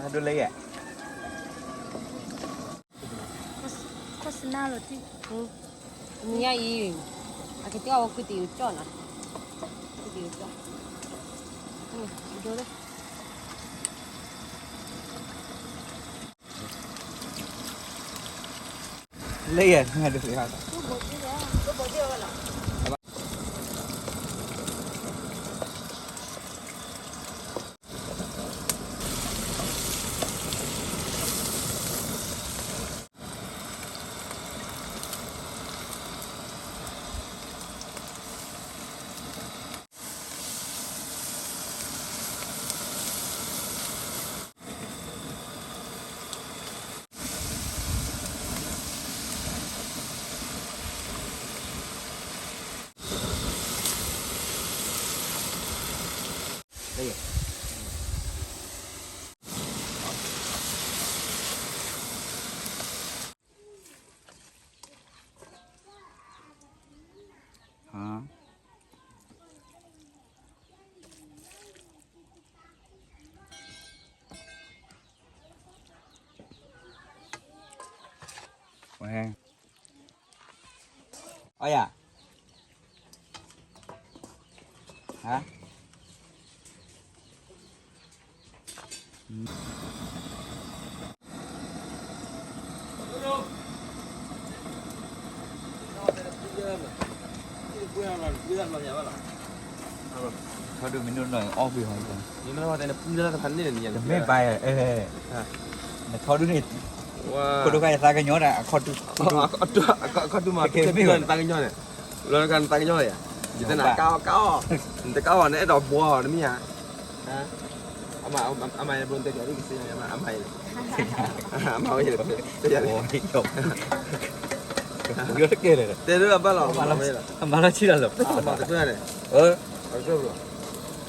ဒိၣ်လၢယဲၢ် โฆษณา เหรอที่ อืม นี่ไงอี อาจจะเจ้าเอาก๋วยเตี๋ยวจ้อนอ่ะ ก๋วยเตี๋ยวจ้อน อืม ดูดิ လၢယဲၢ် ဒိၣ်လၢယဲၢ် အီယၤ ဟါ ထီဒုမ့ၢ်နုာ်နီၢ်အီၣ်ကွံာ်ဟီ တမ့ၢ်ဘၣ် နထီဒုန့ၣ် ခိၣ်ဒိၣ်ခါယသးကညီၤဒၣ် အခီၣ်တူာ် အခီၣ်တူာ်မး နသးကညီၤန့ၣ် လၢနသးကညီၤယၤ ယတနာ်ကါအီၣ်ကါအီၣ် နတကါအီၣ် နအဲၣ်ဒိးဘှီအီၤတမ့ၢ်ဧါ အမၤ အမၤ ဘိတဲကဲ အမၤ အမၤ အမၤ တဲယၤ တဲလၢအဘၣ်လီၤ အမၤလီၤဆံလီၤလီၤ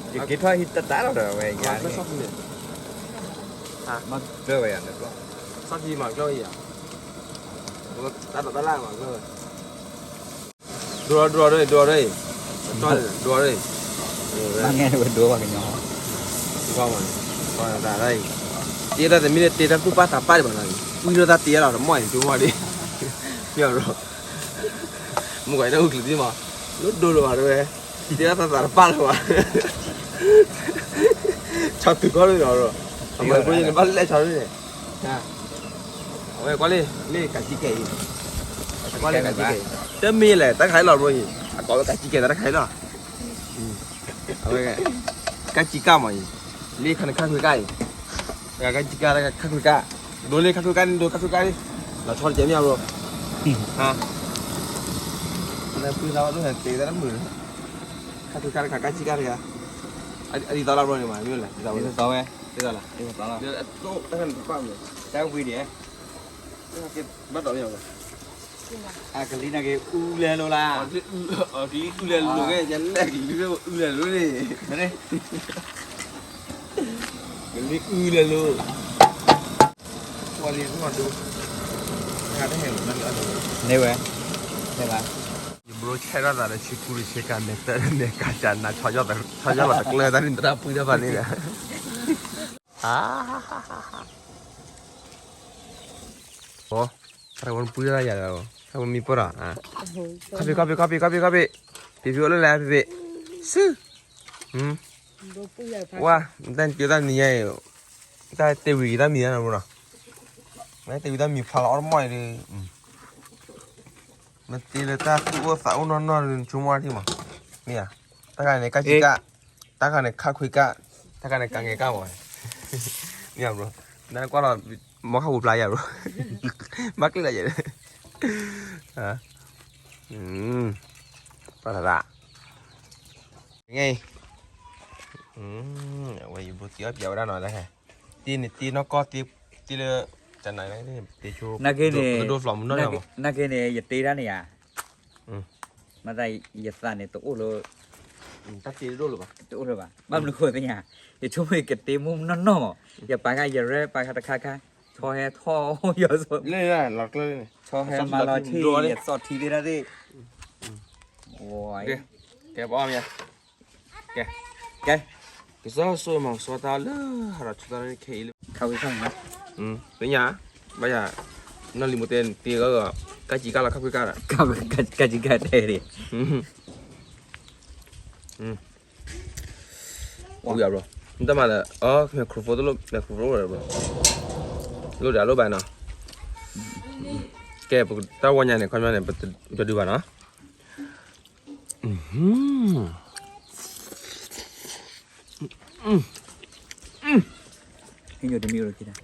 ယက့ၤထီၣ်ဟံၣ်တတၢ်လီၤဒီးဝဲယၤ မၤကျၢၤဝဲယၤန့ၣ်ဘျီ ဆီၣ်ထံမၤကျၢၤဝဲယၤ တၢ်လီၤတၢ်လၢ်မၤကျၢၤဝဲ ဒိၣ်ဒိၣ်ဒိၣ်ဒိၣ် ဒိၣ်ဒိၣ် မၤငဲၢ်ဝဲဒိၣ်ဘၣ်ကညီ တ့တၢ်တမ့ၢ်တ့တၢ်သူၣ်ပၢ်သးပၢ်ဒံးဘၣ်နီၤ ဝံၤဒီးတၢ်တ့လီၤတမီၢ်န့ၣ် ကၠိမီၢ်ဒံး မ့ၢ်ကွၢ်တၢ်အိၣ်ကျုးဒံးမး ဒိၣ်ဒိၣ်ဒိၣ်ဘၣ်ဒိၣ်ဝဲ တ့တၢ်သးသးတပၢ်လၢၤဘၣ် ဆီၣ်တုၤခီၣ်လၢဒီး အမၤဘိယဲန့ၣ်ဘၣ်လဲၣ်ဆီၣ်လၢန့ၣ် အဝဲကွၢ်လံ လၢကးကံကဲအံၤ ကွၢ်လံကးကံကဲအံၤ တမ့ၢ်လဲၣ် တၢ်ခါအံၤလီၤဘိအံၤ အကိးဝဲကးကံကဲတၢ်တခါအံၤလီၤ အဝဲ ကၢ်ကံကၢ်မးအံၤ လၢခါန့ၣ်ခါခွံကၢ်အံၤ ကၢ်ကံကၢ်ခါခွံကၢ် ဒိလၢခါခွံကၢ်န့ၣ် ဒိခါခွံကၢ်န့ၣ် လီၤဆီတကဲမ့ၢ်အဘိ ဟါ လၢဖုသးဝဲဒိၣ်ဟဲတ့တၢ်တမုာ် ခါခွံကၢ်တခါ ကၢ်ကံကၢ်တခါ အဒ်သိးလီၤဘိန့ၣ်မး မ့ၢ်လဲၣ် ဒ်သိးဝဲ ဒ်သိးလီၤ ဒ်သိးလီၤ တၢ်ခါန့ၣ်တပၣ်မ့ၢ် တၢ်ဝံၤဒံး ဘၣ်တီမ့ၢ်အဘိ အကလံၤနာ်က့ၤအူလဲလိာ်လၢ် အကလံၤအူလဲလိာ်က့ၤ ယလဲၣ်ကလံၤအူလဲလိာ်န့ၣ် ကလံၤအူလဲလိာ် ကွၢ်လံ တမၤဒိ တၢ်ဟဲမၤန့ၣ် န့ၢ်ဝဲ န့ၢ်ဘၣ် ယဘိဆဲးထီၣ်သးဒီးဆ့ကူတဆ့ကၤ မဲာ်တၢ်မဲာ်ကၤစၢ်နၤ ဆီယီၢ်လီၤတကျၢၤတၢ်န့ၣ် တၢ်ပှံၢ်တၢ်ဖးန့ၣ်ဒီး အ တၢ်ဝဲနပှံၢ်တၢ်ယၤဒီး တၢ်ဝဲမံပၢၢ်ဒီး ခီၣ်ဖံး ခီၣ်ဖံး ခီၣ်ဖံး ခီၣ်ဖံး ဖံးဖံးအိၣ်လၢလဲၣ် ဖံးဖံး ဆူ ဝါ တၢ်နတ့တၢ်နံၤညါအံၤ တၢ်တ့ဝံၤက့ၤတၢ်မံၤညါနီၤ တ့ဝံၤတၢ်မံၤဖျါလီၤအီၣ်တမီၢ်အံၤဒီး မ့ၢ်တ့လၢတၢ်သူၣ်အိၣ်သးအိၣ်နီၢ်နီၢ်ဒီး နဆိကမိၣ်ထံမး မ့ၢ်ဧါ တၢ်ခါန့ၣ် ကၢ်ကံကၢ် တၢ်ခါန့ၣ် ခါခွံကၢ် တၢ်ခါန့ၣ် ကၤငဲၤကၢ်မး မ့ၢ်ဧါ ဘျီ နကွၢ်လီၤ မီခါပူၤပျါယၤ ဘျီ ဘၣ်ကျ့ၣ်လီၤယၤ ပှၤသးသး ငဲၤ အဝဲယဘိသံအီၣ်ပၠးဝဲဒၣ်နီၤ တၢ်ခါ တ့န့ၣ်တ့နီၢ်ကီၢ် တ့လၢ တနၤ တ့ဆိ နာ်က့န့ၣ် တဒိၣ်ဖျိးမုၢ်နီၢ်နီၢ်မး နာ်က့န့ၣ် ယတ့တၢ်န့ၣ်ဧါ မၤသးယသးန့ၣ်တအိၣ်လၢ တၢ်တ့တဒိၣ်လၢၤဘၣ် တအိၣ်လၢၤဘၣ် ဘၣ်မနုၤဃိသ့ၣ်ညါ ယဆိကမိၣ်ကတ့မုၢ်နီၢ်နီၢ်မး ယပာ်ခါယရဲပာ်ခါတခါခါ ဆီဟဲထီၣ်ယီၤစိ လၢလီၤကျၢၤန့ၣ် ဆီဟဲမၤလီၤထံ ယသီၣ်ထံသ့ၣ်တၢ်သ့ၣ် ကဲ ပအီၣ်မ့ၢ် ကဲ ကဲ ကစၢ်ဆိၣ်ဂ့ၤမၤကဆှီတၢ်လၢ ဟးဒီးဆိတၢ်လၢခဲအံၤလၢ ခးဝံခါမး သ့ၣ်ညါ ဘၣ်ယၤ နီၢ်လံၤမိၢ်တဲတ့ဂီၤဂီၤ ကၣ်ကံကၣ်လီၤခါခွ့ကၣ်ဒီး ကၣ်ကံကၣ်တဲဒၣ် ဝံၤဘျီ နတမၤလၢ အ microphone တလိၣ် microphone လၢဘျီ လိၣ်ဒီးလိၣ်ဘၣ်နီၤ ကဲ ပတၢ်ဝီညါန့ၣ် ခီပညီန့ၣ် ပတဒုးဘၣ်နီၤ ဟံၣ်ယိၤတမံၤအိၣ်ခံတၢ် ဝံၤတဘီ တၢ်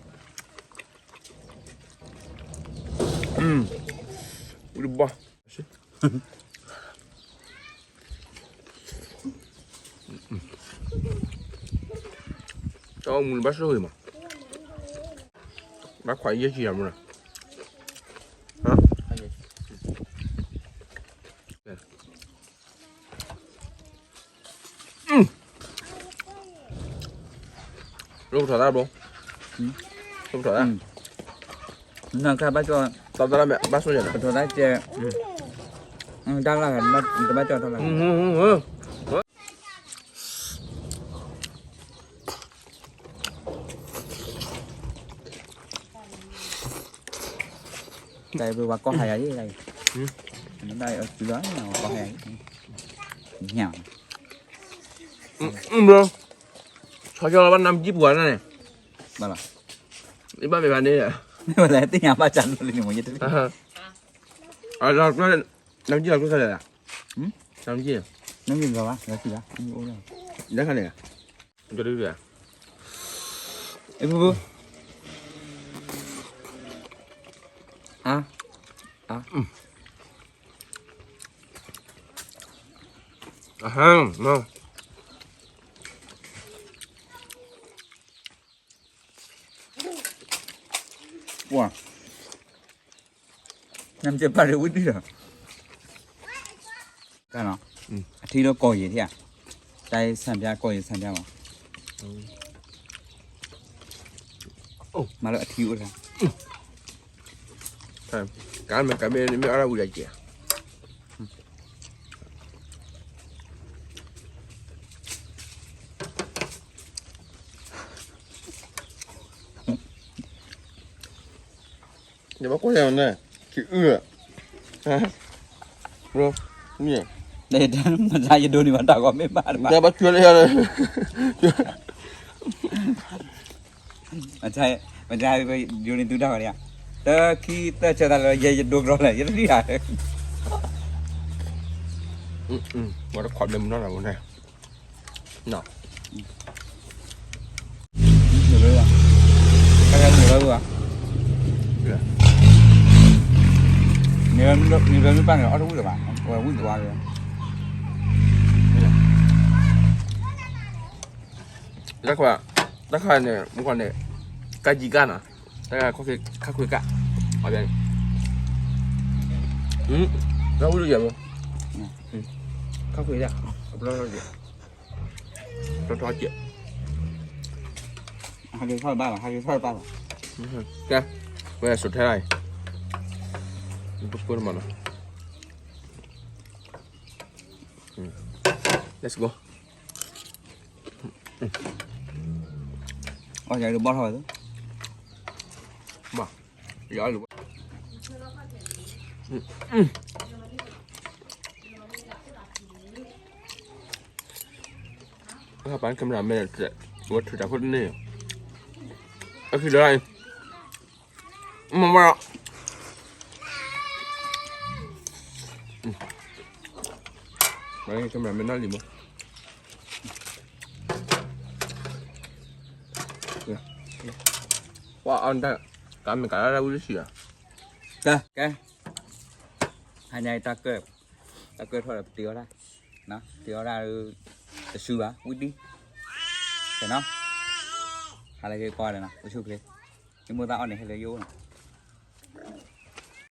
အိၣ်မူန့ၣ်ဘၣ်ဆိၣ်ဂ့ၤမး ဘၣ်ခွးယဲၢ်ဆံယၤမ့ၢ်နီၤ လိၣ်ပထီၣ်တၢ်ဘိ လိၣ်ပထီၣ်တၢ် နကဘၣ်ကီ တၢ်တၢ်ဘၣ်ဆိၣ်ယၤနီၤ ပထီၣ်တၢ်ကဲ တၢ်လၢ် တဘၣ်ကီတၢ်လၢ် တၢ်အံၤပဝဲကီၢ်ဟါယၤအံၤ တၢ်အံၤ တၢ်အံၤ ပဝဲကီၢ်ဟါယၤအံၤ ညၣ် ဘျီ ဆီဆီလီၤဘၣ်နမ်ကံၣ်ပူၤဝဲဒၣ်န့ၣ် ဘၣ်လီၤ ယဘၣ်မ့ၢ်ဘၣ်န့ၣ် မ့ၢ်ဝဲလဲၣ် သ့ၣ်ညါဘၣ်တၢ်လိၣ်လံန့ၣ် မ့ၢ်ယတမ့ၢ် အလီၤကျိ နမ်ကံၣ်လီၤကျိဆါလဲၣ် နမ်ကံၣ် နမ်ကံၣ်လီၤဘၣ် လီၤဆံဘၣ် လၢခါန့ၣ် ကဒုဒု အ့ ပူပူ အါ အါ အဟါ မ ပှၤ နမ်ကံၣ်ပာ်ရ့ဝံတံၢ်လီၤ ကနီၤ အထံလၢကီၢ်ယံၤထံၣ်ဧါ တၢ်ဆၣ်ဖျါကီၢ်ယံၤဆၣ်ဖျါမး မၤလၢအထံအိၣ်တခါ ကါမ့ၢ်ကါမ့ၢ်မ့ၢ်အါရၣ်ဝံၤဒီးကဲ ယဘၣ်ကွၢ်ယၤန့ၣ် က့ၤအုလၢ ဘျီ မ့ၢ် မတၤယဒိးန့ၢ်ဘၣ်တၢ်ဂီၤမ့ၢ်ဘၣ်တဘၣ် ယဘၣ်ကွၢ်လၢယၤလၢ မတၤ မတၤယဒိးန့ၢ်သုတၢ်ဂီၤန့ၣ် တခံသၢဆၢသးလၢယဲယဒိးကြီလၢ ယတသံၣ်တၢ် ဝဲတခွးဘျဲမုၢ်နီၢ်လၢဝဲန့ၣ် နီၤ နုာ်လီၤ ကဲနုာ်လီၤဝဲ နုာ်လီၤမ့ၢ်ပၢ်န့ၣ် အီၣ်တဝံၣ်လၢၤဘၣ် ဝဲဝံၣ်သဝါလၢ တၢ်ခွါ တၢ်ခါန့ၣ် မူခွါန့ၣ် ကၣ်ကံကၣ်နီၤ တၢ်ခါခီၣ်ခ့ခါခွ့ကၣ် အဘျီန့ၣ် တၢ်ဝံၣ်လၢယၤမ့ၢ် ခါခွ့ကၣ် အဘျီလၢယၤ ထီထီကဲ ဟးက့ၤထီၣ်ဘၣ်လီၤ ဟးက့ၤထီၣ်ဘၣ်လီၤ ကဲ ဝဲဆိးထဲလၢအံၤ ပကိၢ်တမနီၤ let's go အီၣ်ယၤဒိးဘီၣ်ထီၣ်ဝဲ ဘၣ် ယအီၣ်လူၤ အခါပၢ် camera man ဝဲထုးတၢ်ခိၣ်တန့ၢ် အခံဒီး မ့ၢ်ဝဲ camera man နီၢ်လံၤမး ပှၤအီၣ်တၢ် ကါမ့ၢ်ကါလၢဝံၣ်လၢဆံးလီၤ ကဲ ကဲ ဟါညါအံၤ တၢ်ကၢၢ်ထီၣ်ဒီးပတ့အီၣ်တၢ် တ့အီၣ်တၢ် တစုဘၣ် ဝံၣ်တံၢ် ကဲနီၤ ဟါလၢယကွၢ်ဒီးနီၤ အိၣ်ဆူၣ်ချ့ ယမိၢ်သၣ်အီၣ်န့ၣ် ဟဲလၢယအိၣ်နီၤ